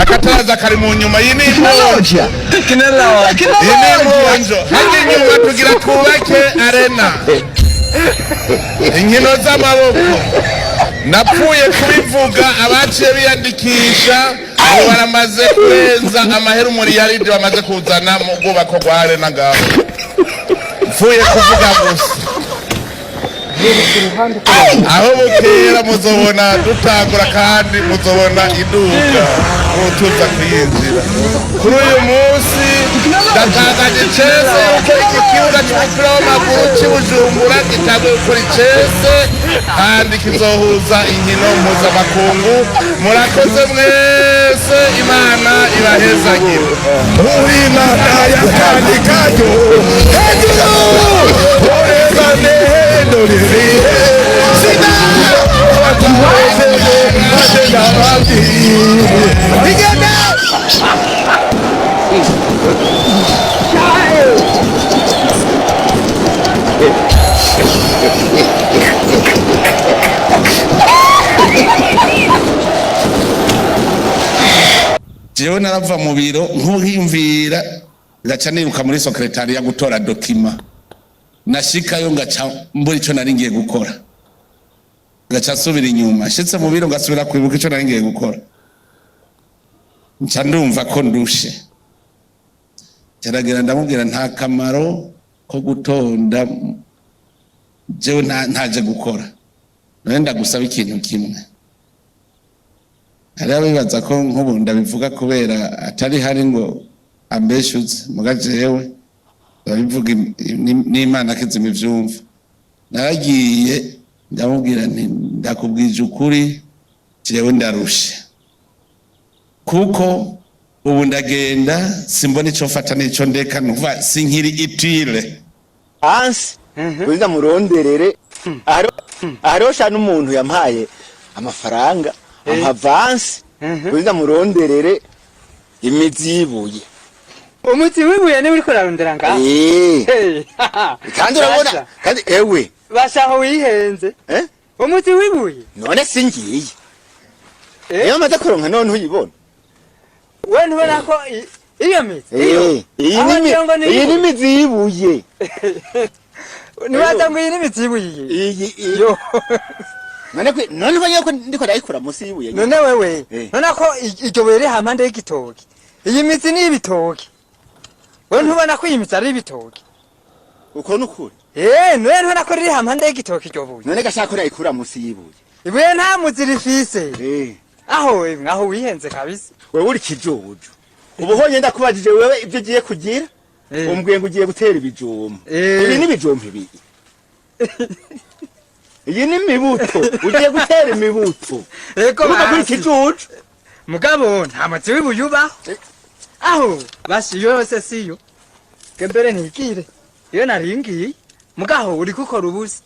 Akataraza kari mu nyuma. Iyi ni imponjo, iyi ni imponjo. Hajya inyuma tugira twubake arena, inkino z'amaboko. Napfuye kubivuga, abaciye biyandikisha ubu baramaze kurenza amahera umuriyaridi bamaze kuzana mu bwubako rwa arena. Ngaho mfuye kuvuga gusa, aho bukera muzobona dutangura kandi muzobona iduka tuza kuyinjira. Kuri uyu munsi ndatangaje icese yuko iki kibuga cy'umupira w'amaguru cy'i Bujumbura gitanguye gukora icese kandi kizohuza inkino mpuzamakungu. Murakoze mwese, Imana ibahezagire. Urimana yakandi kayo hejuru orezane ndoririhe sina batawezeye agenda babwiye igenda. Jewe narava mu biro nk'uhimvira, ngaca niruka muri secrétariat gutora document. Nashikayo ngaca mbura ico nari ngiye gukora, ngaca nsubira inyuma. Nshitse mu biro ngasubira kwibuka ico nari ngiye gukora, nca ndumva ko ndushe. Caragera ndamubwira: "Nta kamaro ko gutonda, jewe ntaje gukora. None ndagusaba ikintu kimwe." Hariho abibaza ko nk'ubu ndabivuga kubera atari hari ngo ambeshuze, muga jewe ndabivuga n'Imana kizima ivyumva. Naragiye ndamubwira nti: "Ndakubwije ukuri, jewe ndarushe, kuko ubu ndagenda simbona ico mfata n'ico ndeka, nukuvuga sinkiri utile." Hansi uza muronderere. Hariho sha n'umuntu yampaye amafaranga, ampa avance. Uza muronderere imizi y'ibuye. Umuzi w'ibuye niwe uriko urarondera ngaha? Eh. Hey, kandi urabona. Basha. Kandi ewe. Basha, aho wihenze. Eh? Umuzi w'ibuye. None singiye? Eh? Iyo maze kuronka none uyibona. We ntubona ko iyo mizi iyo Eh, iyi Aho ni ngira ngo ni iyi ni ibuye. imizi y'ibuye. Nibaza ngo iyi ni imizi y'ibuye iyi. Iyi. Yo. None ko none ubonye ko ndiko ndayikura munsi y'ibuye nyene. None wewe Eh. none ko iryo buye riri hampande y'igitoki, iyi mizi ni ibitoki. We ntubona ko iyi mizi ari ibitoki? Uko nukuri. Eh, none ntubona ko riri hampande y'igitoki iryo buye? None gashaka ko ndayikura munsi y'ibuye. Ibuye nta muzi rifise. Eh. Aho we, aho wihenze kabisa. Wewe uri kijuju. Ubu honye ndakubajije wewe ibyo ugiye kugira, Eh. umbwiye ngo ugiye gutera ibijumba. Eh. Ibi ni ibijumba, ibi iyi ni imibuto, ugiye gutera imibuto. Ego. Urumva kuri Basi. kijuju. Mugabo nta muzi w'ibuye ubaho aho. Basi iyo yose siyo mbere ntigire iyo naringiye, mugaho uri gukora ubusa.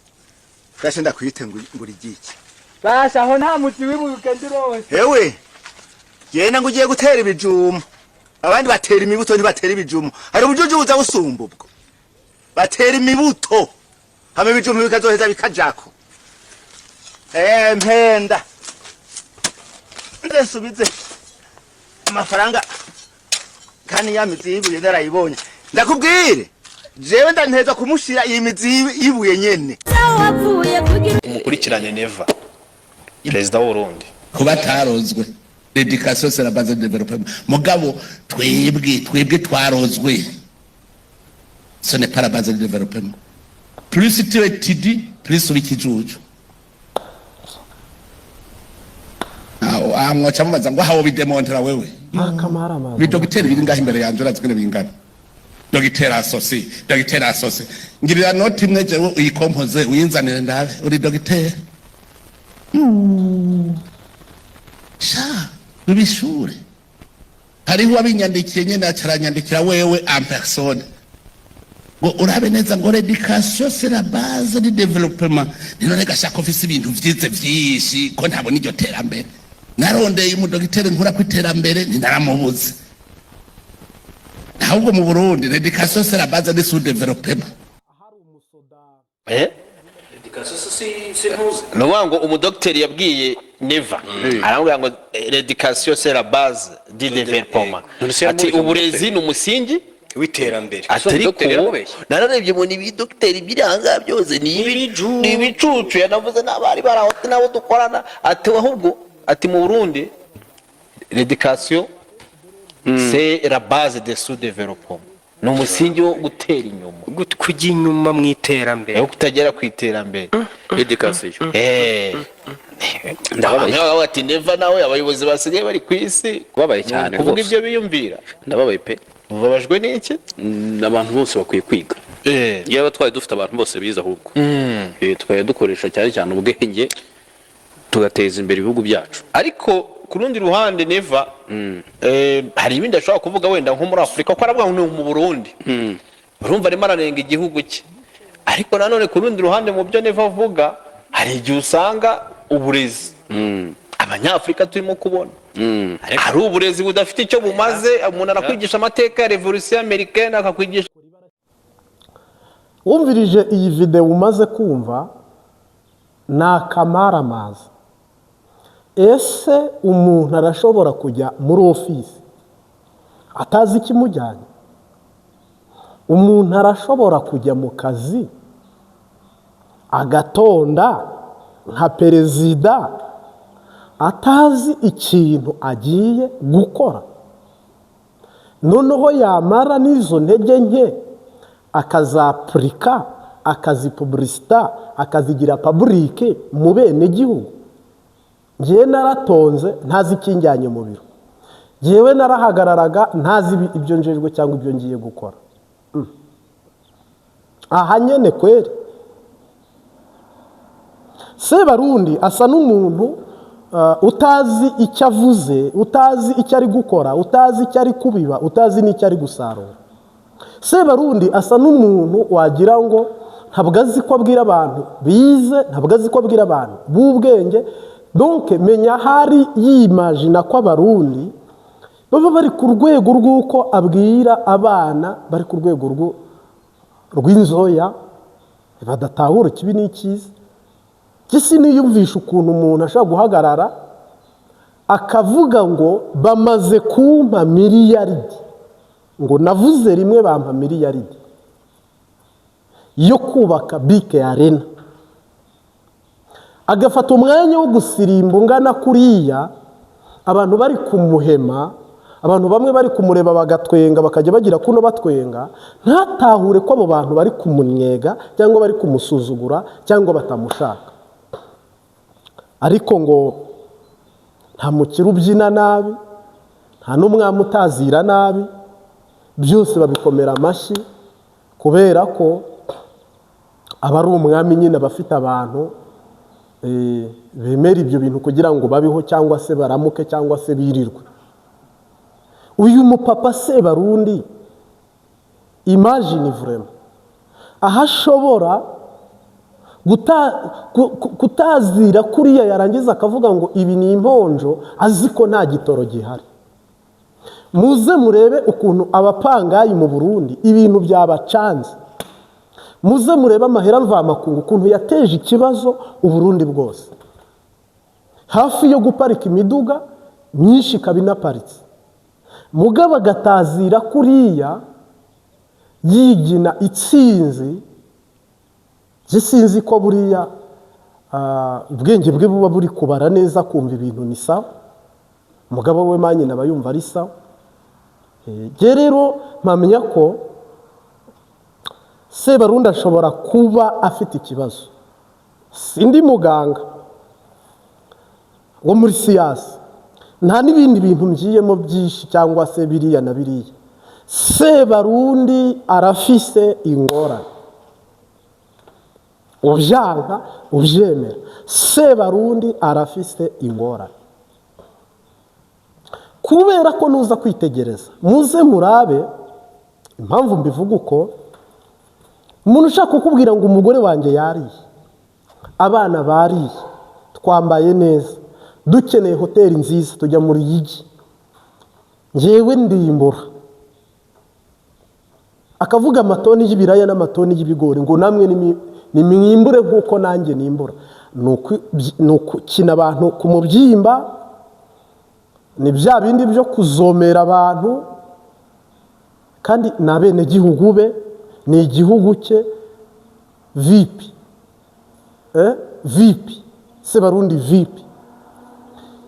Gashe ndakwite ngo uri igiki? Basha, aho nta muzi w'ibuye ugenda urose. Hewe, genda ngo ugiye gutera ibijumba. Abandi batera imibuto, ntibatera ibijumba. Hari ubujuju buza busumba ubwo. Batera imibuto hama ibijumba bikazoheza bikajako. Eh, mpenda nsubize amafaranga kandi ya mizi y'ibuye narayibonye. Ndakubwire, jewe ndanteza kumushira iyi mizi y'ibuye nyene. Umukurikirane Neva, perezida w'Uburundi. Kuba atarozwe, l'éducation c'est la base de développement. Mugabo twebwe twarozwe, ce n'est pas la base de développement. Plus tu étudies, plus uri ikijuju. Aho aha mwoca mubaza ngo aho bidemontera wewe bidogiteri biri ngaho imbere yanje, urazi ingene bingana? Dogiteri associé, dogiteri associé, ngirira note imwe jewe uyikompoze uyinzanire ndabe uri dogiteri. Sha bibishure, hariho uwabinyandikiye nyene, acaranyandikira wewe en personne ngo urabe neza ngo l'éducation c'est la base du développement. None gashaka ufise ibintu vyize vyinshi ko ntabona iryo terambere. Narondeye umudogiteri nkura ku iterambere, ntinaramubuze. Ahubwo mu Burundi l'éducation c'est la base du sous-développement. Eh? Ni ukuvuga ngo umudogiteri yabwiye Neva, aramubwira ngo "L'éducation, c'est la base du développement." None se Ati yamubeshye? uburezi ni umusingi w'iterambere. Ati ariko Umudogiteri ubu yaramubeshye. Nararebye ngo ni ibidogiteri biri ahangaha byose ni ibicucu. Yanavuze n'abari bari aho n'abo dukorana, ati ahubwo ati mu Burundi l'éducation, c'est la base de sous développement, ni umusingi wo gutera inyuma. Kujya inyuma mu iterambere. Yo kutagera ku iterambere. Education. Ndababaye. Bamwe ati Neva nawe, abayobozi basigaye bari ku isi Kubabaye cyane kuvuga rwose. ibyo biyumvira. Ndababaye pe. Ubabajwe n'iki? Abantu bose bakwiye kwiga. Iyo twari dufite abantu bose bize, ahubwo tukajya dukoresha cyane cyane ubwenge, tugateza imbere ibihugu byacu. Ariko ku rundi ruhande Neva hari ibindi ashobora kuvuga wenda nko muri Afurika, ko aravuga ngo ni mu Burundi, urumva arimo aranenga igihugu cye. Ariko nanone ku rundi ruhande, mu byo Neva avuga, hari igihe usanga uburezi Abanyafurika turimo kubona hari uburezi budafite icyo bumaze. Umuntu arakwigisha amateka ya Révolution américaine, akakwigisha Wumvirije iyi videwo umaze kumva, ni akamaramaza. Ese umuntu arashobora kujya muri ofisi atazi ikimujyanye? Umuntu arashobora kujya mu kazi agatonda nka perezida atazi ikintu agiye gukora? Noneho yamara n'izo ntege nke akazapurika, akazipuburisita, akazigira public mu bene gihugu. Ngewe naratonze ntazi ikinjyanye mu biro, ngewe narahagararaga ntazi ibyo njejwe cyangwa ibyo ngiye gukora. Aha nyene kweri Sebarundi asa n'umuntu utazi icyo avuze, utazi icyo ari gukora, utazi icyo ari kubiba, utazi n'icyo ari gusarura. Sebarundi asa n'umuntu wagira ngo ntabwo azi ko abwira abantu bize, ntabwo azi ko abwira abantu b'ubwenge. Donc menya hari yimajina ko Abarundi baba bari ku rwego rw'uko abwira abana bari ku rwego rw'inzoya, badatahura ikibi n'icyiza. Gisi niyumvisha ukuntu umuntu ashobora guhagarara akavuga ngo bamaze kumpa miliyaridi, ngo navuze rimwe bampa miliyaridi yo kubaka BK Arena, agafata umwanya wo gusirimba ungana kuriya, abantu bari kumuhema, abantu bamwe bari kumureba bagatwenga, bakajya bagira kuno batwenga, ntatahure ko abo bantu bari kumunnyega cyangwa bari kumusuzugura cyangwa batamushaka. Ariko ngo nta mukire ubyina nabi, nta n'umwami utazira nabi, byose babikomera amashyi kubera ko aba ari umwami nyine, aba afite abantu bemera ibyo bintu kugira ngo babeho cyangwa se baramuke cyangwa se birirwe. Uyu mupapa Sebarundi, imagine vraiment aho ashobora kutazira kuriya, yarangiza akavuga ngo ibi ni imponjo, azi ko nta gitoro gihari. Muze murebe ukuntu abapangayi mu Burundi ibintu byabacanze. Muze murebe amahera mvamakungu ukuntu yateje ikibazo Uburundi bwose, hafi yo guparika imiduga myinshi ikaba inaparitse, mugabo agatazira kuriya yigina itsinzi. Sinzi ko buriya ubwenge bwe buba buri kubara neza, kumva ibintu ni sawa. Umugabo we manyine aba yumva ari sawa. Jye rero mpamya ko Sebarundi ashobora kuba afite ikibazo. Sindi muganga wo muri science, nta n'ibindi bintu ngiyemo byinshi cyangwa se biriya na biriya. Sebarundi arafise ingorane, ubyanka ubyemera, Sebarundi arafise ingorane, kubera ko nuza kwitegereza, muze murabe impamvu mbivuga uko. Umuntu ushaka kukubwira ngo umugore wanjye yariye, abana bariye, twambaye neza, dukeneye hoteli nziza tujya muri yigi, ngewe ndimbura, akavuga amatoni y'ibiraya n'amatoni y'ibigori, ngo namwe Nimwimbure nk'uko nanjye nimbura. Ni ukukina abantu ku mubyimba, ni bya bindi byo kuzomera abantu, kandi ni abenegihugu be, ni igihugu cye. Vipi? Vipi Sebarundi, vipi?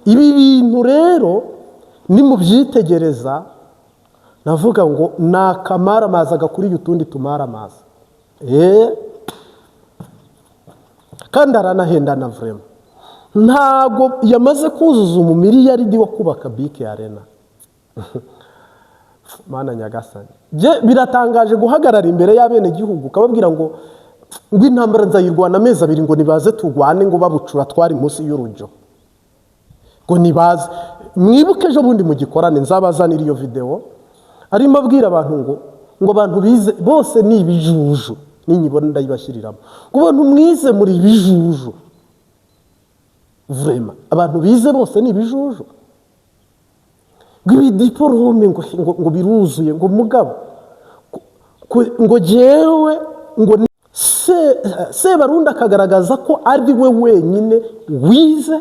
Ibi bintu rero nimubyitegereza, navuga ngo ni akamaramaza gakuriye utundi tumaramaza. Kandi aranahendana vraiment. Ntabwo yamaze kuzuza umumiliyaridi wo kubaka BK Arena. Mana nyagasani! Jye biratangaje guhagarara imbere y'abenegihugu ukababwira ngo intambara nzayirwana amezi 2, ngo nibaze turwane, ngo babucura twari munsi y'urujyo, ngo nibaze. Mwibuke ejo bundi mu gikorane, nzabazanira iyo videwo, arimo abwira abantu ngo abantu bize bose ni ibijuju. Ninyibona ndayibashyiriramo. Ngo abantu mwize muri ibijuju. Vraiment, abantu bize bose ni ibijuju? Ngo ibidiporome ngo biruzuye, ngo mugabo ngo jyewe ngo Sebarundi akagaragaza ko ari we wenyine wize,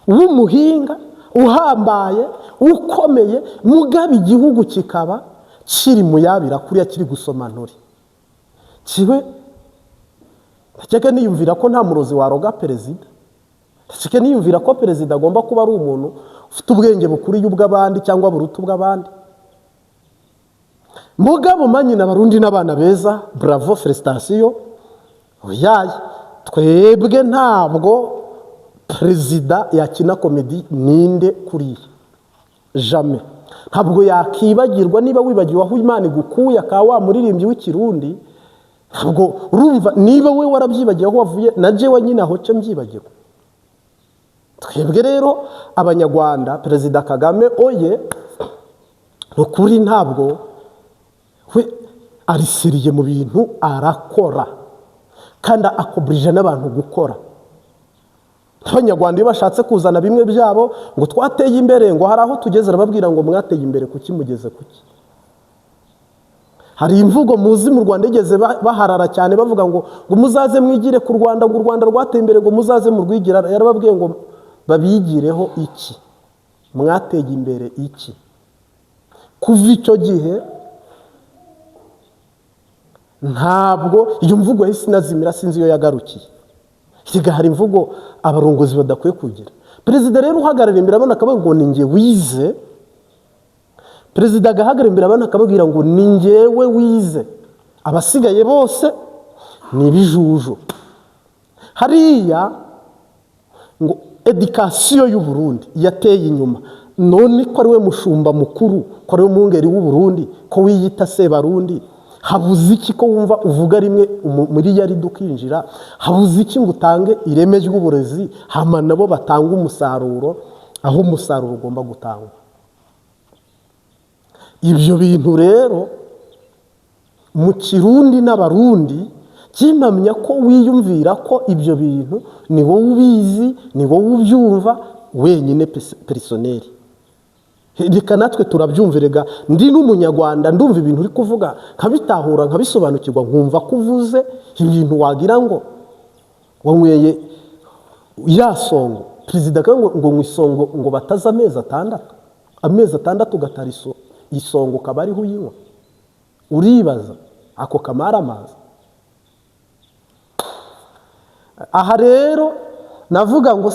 w'umuhinga, uhambaye, ukomeye, mugabo igihugu kikaba kiri mu yabira kuriya, kiri gusoma nturi kiwe. Ntajyaga niyumvira ko nta murozi waroga perezida. Ntajyaga niyumvira ko perezida agomba kuba ari umuntu ufite ubwenge bukuriye ubw'abandi cyangwa buruta ubw'abandi. Mugabo manyina, Abarundi n'abana beza, bravo, félicitations. Oyaye, twebwe ntabwo perezida yakina comédie. Ninde kuriya? Jamais. Ntabwo yakibagirwa. Niba wibagiwe aho Imana igukuye, akaba wa muririmbyi w'ikirundi, ntabwo urumva. Niba we warabyibagiwe aho wavuye, na jewe nyine aho cyo mbyibagirwa. Twebwe rero Abanyarwanda, Perezida Kagame oye, ni ukuri ntabwo we ari sérieux mu bintu arakora, kandi akoburije n'abantu gukora. Abanyarwanda iyo bashatse kuzana bimwe byabo ngo twateye imbere, ngo hari aho tugeze, arababwira ngo mwateye imbere kuki? Mugeze kuki? Hari imvugo muzi mu Rwanda igeze baharara cyane, bavuga ngo muzaze mwigire ku Rwanda, ngo u Rwanda rwateye imbere, ngo muzaze murwigira. Yarababwiye ngo babigireho iki? Mwateye imbere iki? Kuva icyo gihe ntabwo iyo mvugo yahise inazimira, sinzi iyo yagarukiye. Higa hari imvugo abarongozi badakwiye kugira. Perezida rero uhagarara imbere abona akavuga ngo ni njye wize, perezida agahagarara imbere abona akababwira ngo ni njyewe wize, abasigaye bose ni ibijuju. Hariya ngo éducation y'u Burundi yateye inyuma. None ko ari we mushumba mukuru, ko ari we mwungeri w'u Burundi, ko wiyita Sebarundi, habuze iki ko wumva uvuga rimwe muri yaridi ukinjira? Habuze iki ngo utange ireme ry'uburezi, hama nabo batanga umusaruro aho umusaruro ugomba gutangwa? Ibyo bintu rero mu Kirundi n'Abarundi kimpamya ko wiyumvira ko ibyo bintu ni wowe ubizi, ni wowe ubyumva wenyine personnel. Reka natwe turabyumva. Rega ndi n'Umunyarwanda, ndumva ibintu uri kuvuga nkabitahura, nkabisobanukirwa, nkumva ko uvuze ibintu wagira ngo wanyweye ya songo. Perezida ngo mu isongo ngo bataze amezi 6, amezi 6 ugatara isongo ukaba ariho uyinywa. Uribaza ako kamaramaza. Aha rero navuga ngo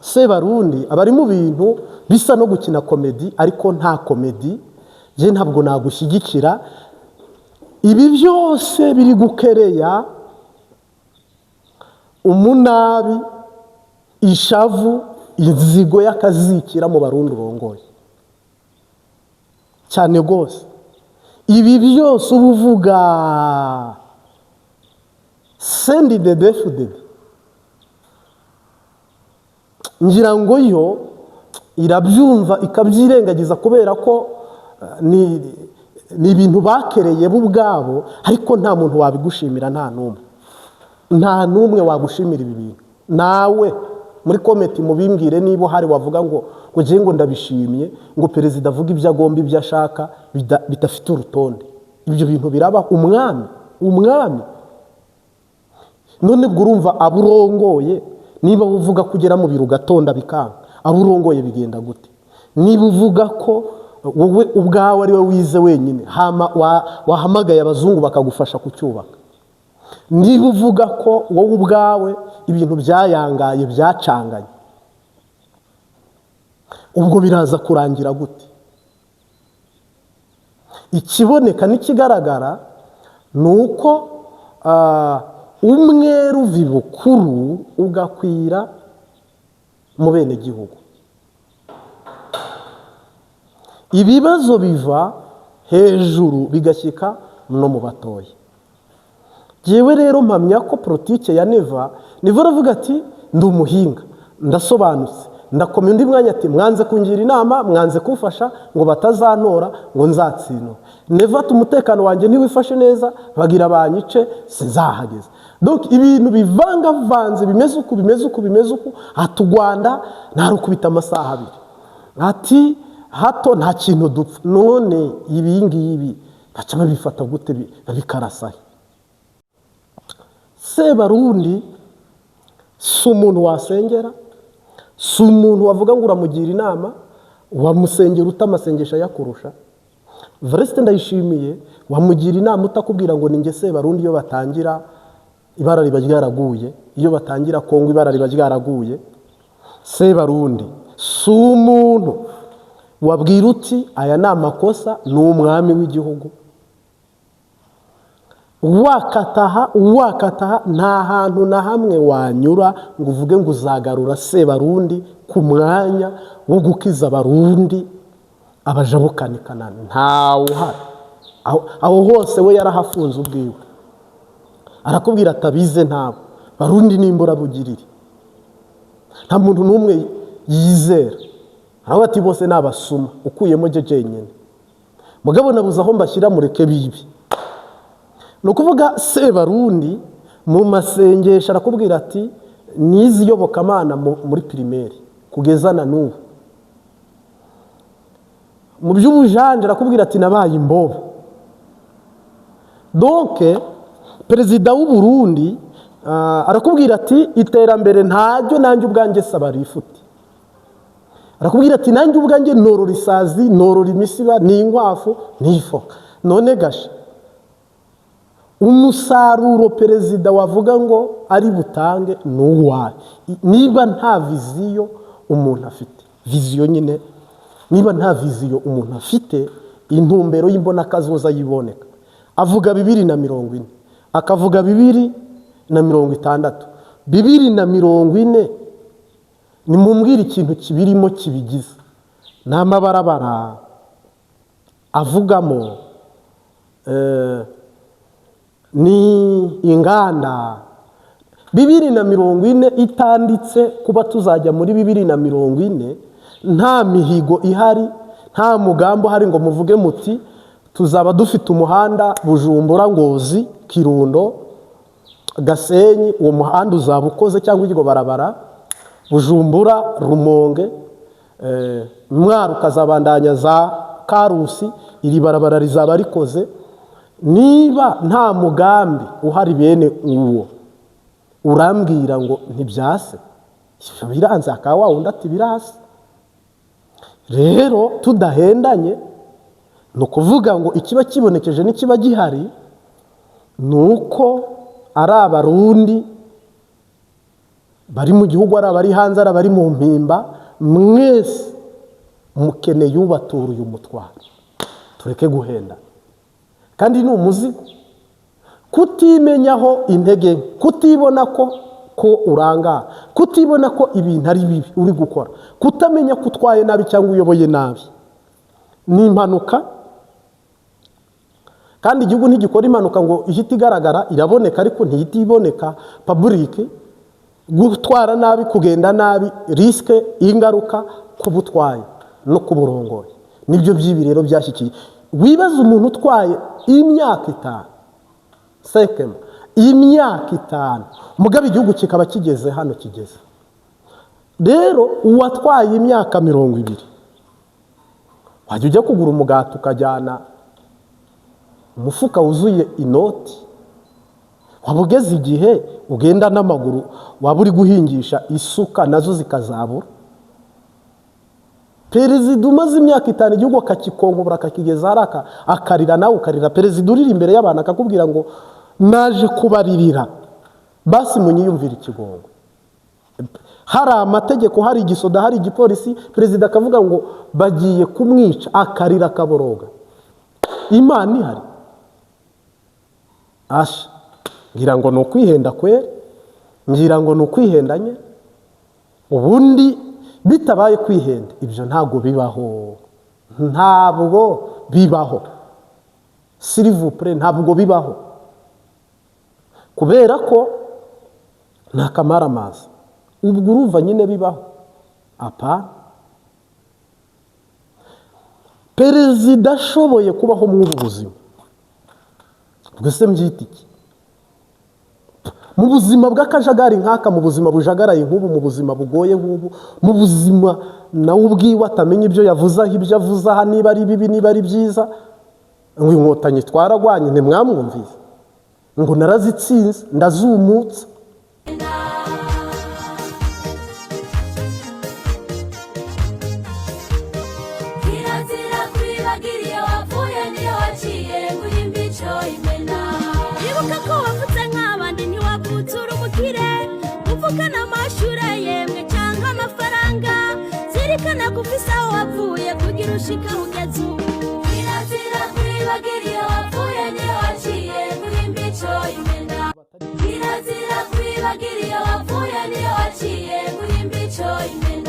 Sebarundi aba ari mu bintu bisa no gukina comédie, ariko nta comédie. Njye ntabwo nagushyigikira. Ibi byose biri gukereya umunabi, ishavu, inzigo y'akazikira mu Barundi urongoye cyane rwose. Ibi byose uba uvuga CNDD-FDD, ngira ngo yo irabyumva ikabyirengagiza, kubera ko ni ibintu bakereye bo ubwabo. Ariko nta muntu wabigushimira, nta n'umwe, nta n'umwe wagushimira ibi bintu. Nawe muri comment mubimbwire niba uhari wavuga ngo ngiye ngo ndabishimye, ngo perezida avuga ibyo agomba, ibyo ashaka, bidafite urutonde. Ibyo bintu biraba. Umwami None bwo urumva abo urongoye, niba uvuga ko ugera mu biro ugatonda bikanga, abo urongoye bigenda gute? Niba uvuga ko wowe ubwawe ari we wize wenyine, hama wahamagaye abazungu bakagufasha kucyubaka, niba uvuga ko wowe ubwawe ibintu byayangaye, byacanganye, ubwo biraza kurangira gute? Ikiboneka n'ikigaragara ni uko umwera uva ibukuru ugakwira mu benegihugu. Ibibazo biva hejuru bigashyika no mu batoya. Yewe rero mpamya ko politike ya Neva, Neva aravuga ati: "Ndi umuhinga, ndasobanutse, ndakomeye." Undi mwanya ati: "Mwanze kungira inama, mwanze kumfasha ngo batazantora ngo nzatsindwe." Neva ati: "Umutekano wanjye ntiwifashe neza, bagira banyice, sinzahageze." Donc ibintu bivangavanze, bimeze uku, bimeze uku, bimeze uku. Ati: "U Rwanda ntarukubita amasaha 2." Ati: "Hato nta kintu dupfa." None ibi ngibi baca babifata gute, babikarasahe? Sebarundi si umuntu wasengera, si umuntu wavuga ngo uramugira inama. Wamusengera ute amasengesho ayakurusha? Veresite Ndayishimiye wamugira inama utakubwira ngo ni nge Sebarundi? Iyo batangira ibara riba ryaraguye, iyo batangira Kongo ibara riba ryaraguye. Sebarundi si umuntu wabwira uti: "Aya ni amakosa." Ni umwami w'igihugu. Wakataha, wakataha, nta hantu na hamwe wanyura ngo uvuge ngo uzagarura Sebarundi ku mwanya wo gukiza Abarundi abajabukanikana. Ntawe uhari aho hose. We yarahafunze ubwiwe, arakubwira atabize ntabwo Barundi n'imburabugirire, nta muntu n'umwe yizera. Aravuga ati: "Bose ni abasuma ukuyemo jye jenyine, mugabo nabuze aho mbashyira, mureke bibi." Ni ukuvuga Sebarundi mu masengesho arakubwira ati: "Nize iyobokamana muri primaire kugeza na n'ubu." Mu by'ubujanje arakubwira ati: "Nabaye imbobo." Donc perezida w'u Burundi arakubwira ati: "Iterambere ntaryo, nanjye ubwanjye saba rifute." Arakubwira ati: "Nanjye ubwanjye norora isazi, norora imisiba, ni inkwafu n'ifoka." None gasha umusaruro perezida wavuga ngo ari butange ni uwawe, niba nta vision umuntu afite? Vision nyine, niba nta vision umuntu afite, intumbero y'imbonakazoza yiboneka, avuga 2040, akavuga 2060, 2040, nimumbwire ikintu kibirimo kibigize. Ni amabarabara avugamo, ni inganda? 2040 itanditse kuba tuzajya muri 2040, nta mihigo ihari, nta mugambi uhari ngo muvuge muti: "Tuzaba dufite umuhanda Bujumbura, Ngozi, Kirundo, Gasenyi, uwo muhanda uzaba ukoze," cyangwa iryo barabara Bujumbura, Rumonge, Mwaro, ukazabandanya za Karusi, iri barabara rizaba rikoze. Niba nta mugambi uhari bene uwo, urambwira ngo ntibyase, biranze, akaba wa wundi ati: "Birase." Rero tudahendanye, ni ukuvuga ngo ikiba kibonekeje n'ikiba gihari ni uko ari Abarundi bari mu gihugu, ari abari hanze, ari abari mu mpimba, mwese mukeneye ubatura uyu mutwaro. Tureke guhenda, kandi ni umuzigo kutimenyaho intege nke, kutibona ko urangara, kutibona ko ibintu ari bibi uri gukora, kutamenya ko utwaye nabi cyangwa uyoboye nabi. Ni impanuka, kandi igihugu ntigikora impanuka ngo ihite igaragara. Iraboneka ariko ntihite iboneka public. Gutwara nabi, kugenda nabi, risque, ingaruka kuba utwaye no kuburongoye, nibyo by'ibi rero byashyikiye. Wibaza umuntu utwaye imyaka 5, sekema imyaka 5, mugabo igihugu kikaba kigeze hano kigeze. Rero uwatwaye imyaka 20, wajya ujya kugura umugati ukajyana umufuka wuzuye inoti, Waba ugeze igihe ugenda n'amaguru, waba uri guhingisha isuka nazo zikazabura. Perezida umaze imyaka 5 igihugu akakikonkobora akakigeza hariya, akarira nawe ukarira. Perezida urira imbere y'abantu akakubwira ngo naje kubaririra, basi munyiyumvire ikigongo. Hari amategeko, hari igisoda, hari igipolisi, perezida akavuga ngo bagiye kumwica, akarira akaboroga. Imana ihari asha, ngira ngo ni ukwihenda kweri, ngira ngo ni ukwihendanye. Ubundi bitabaye kwihenda, ibyo ntabwo bibaho, ntabwo bibaho, s'il vous plaît, ntabwo bibaho, kubera ko ni akamaramaza. Ubwo urumva nyine bibaho apa perezida ashoboye kubaho muri ubu buzima, ubwo se mbyita iki? Mu buzima bw'akajagari nk'aka, mu buzima bujagaraye nk'ubu, mu buzima bugoye nk'ubu, mu buzima nawe ubwiwe atamenya ibyo yavuze aho, ibyo avuze aha, niba ari bibi, niba ari byiza. Ngo inkotanyi twaragwanye, ntimwamwumvise ngo narazitsinze ndazumutsa. Kirazira kwibagira iyo wavuye niyo waciye ngo uhimbe ico imena. Ibuka ko wavutse nk'abandi, ntiwavutse uri umukire, uvukana amashure yemwe cyangwa amafaranga. Zirikana ko ufise aho wavuye kugira ushike aho ugeze ubu. Kirazira kwibagira iyo wavuye niyo waciye ngo uhimbe ico imena. Kirazira kwibagira iyo wavuye niyo waciye ngo uhimbe ico imena.